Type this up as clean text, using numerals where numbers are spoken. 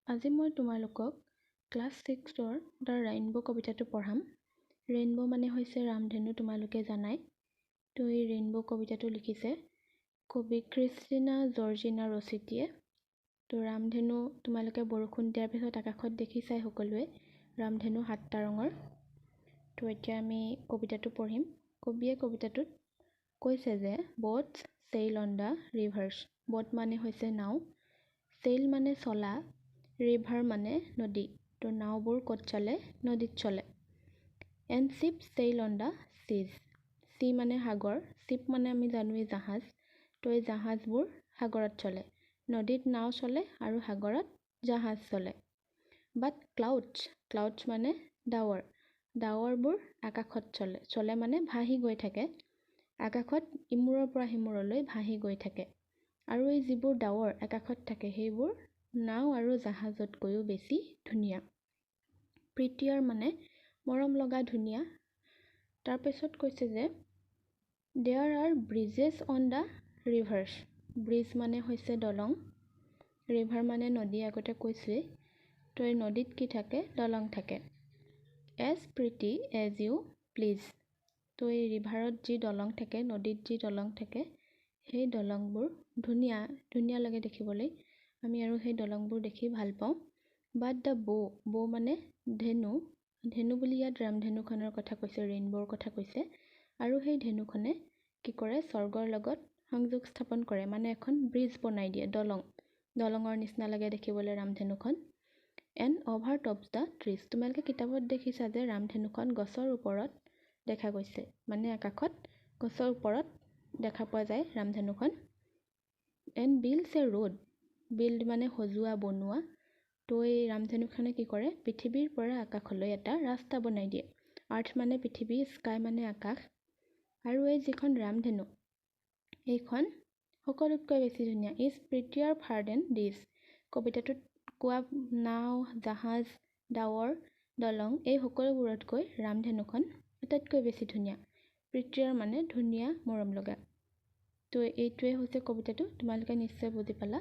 আজি মই তোমালোকক ক্লাছ ছিক্সৰ the rainbow কবিতাটো পঢ়াম। ৰেইনব' মানে হৈছে ৰামধেনু, তোমালোকে জানাই। তো এই ৰেইনব' কবিতাটো লিখিছে কবি ক্ৰিষ্টিনা জৰ্জিনা ৰচিটিয়ে। তো ৰামধেনু তোমালোকে বৰষুণ দিয়াৰ পিছত আকাশত দেখিছাই সকলোৱে, ৰামধেনু সাতটা ৰঙৰ। তো এতিয়া আমি কবিতাটো পঢ়িম। কবিয়ে কবিতাটোত কৈছে যে boats sail on the rivers. Boat মানে হৈছে নাও, চেইল মানে চলা, ৰিভাৰ মানে নদী। তো নাওবোৰ ক'ত চলে? নদীত চলে। And ship sail on the seas. Sea মানে সাগৰ, চিপ মানে আমি জানোৱেই জাহাজ। তো এই জাহাজবোৰ সাগৰত চলে। নদীত নাও চলে আৰু সাগৰত জাহাজ চলে। বাট ক্লাউডছ, ক্লাউডছ মানে ডাৱৰ, ডাৱৰবোৰ আকাশত চলে। চলে মানে ভাহি গৈ থাকে, আকাশত ইমূৰৰ পৰা সিমূৰলৈ ভাহি গৈ থাকে। আৰু এই যিবোৰ ডাৱৰ আকাশত থাকে সেইবোৰ নাও আৰু জাহাজতকৈও বেছি ধুনীয়া। প্ৰিটিয়াৰ মানে মৰম লগা, ধুনীয়া। তাৰপিছত কৈছে যে there are bridges on the rivers. Bridge মানে হৈছে দলং, ৰিভাৰ মানে নদী, আগতে কৈছোৱেই। তো এই নদীত কি থাকে? দলং থাকে। As pretty as you please. তো এই ৰিভাৰত যি দলং থাকে, নদীত যি দলং থাকে, সেই দলংবোৰ ধুনীয়া, ধুনীয়া লাগে দেখিবলৈ। আমি আৰু সেই দলংবোৰ দেখি ভাল পাওঁ। বাট the বৌ, বৌ মানে ধেনু, ধেনু বুলি ইয়াত ৰামধেনুখনৰ কথা কৈছে, ৰেইনব'ৰ কথা কৈছে। আৰু সেই ধেনুখনে কি কৰে? স্বৰ্গৰ লগত সংযোগ স্থাপন কৰে, মানে এখন ব্ৰিজ বনাই দিয়ে, দলং, দলঙৰ নিচিনা লাগে দেখিবলৈ ৰামধেনুখন। And over tops the trees. তোমালোকে কিতাপত দেখিছা যে ৰামধেনুখন গছৰ ওপৰত দেখা গৈছে, মানে আকাশত গছৰ ওপৰত দেখা পোৱা যায় ৰামধেনুখন। And builds a road. Build মানে সজোৱা, বনোৱা। তো এই ৰামধেনুখনে কি কৰে? পৃথিৱীৰ পৰা আকাশলৈ এটা ৰাস্তা বনাই দিয়ে। আৰ্থ মানে পৃথিৱী, স্কাই মানে আকাশ। আৰু এই যিখন ৰামধেনু, এইখন সকলোতকৈ বেছি ধুনীয়া। Is prettier far than these. কবিতাটোত কোৱা নাও, জাহাজ, ডাৱৰ, দলং এই সকলোবোৰতকৈ ৰামধেনুখন আটাইতকৈ বেছি ধুনীয়া। প্ৰিটিয়াৰ মানে ধুনীয়া, মৰম লগা। তো এইটোৱে হৈছে কবিতাটো, তোমালোকে নিশ্চয় বুজি পালা।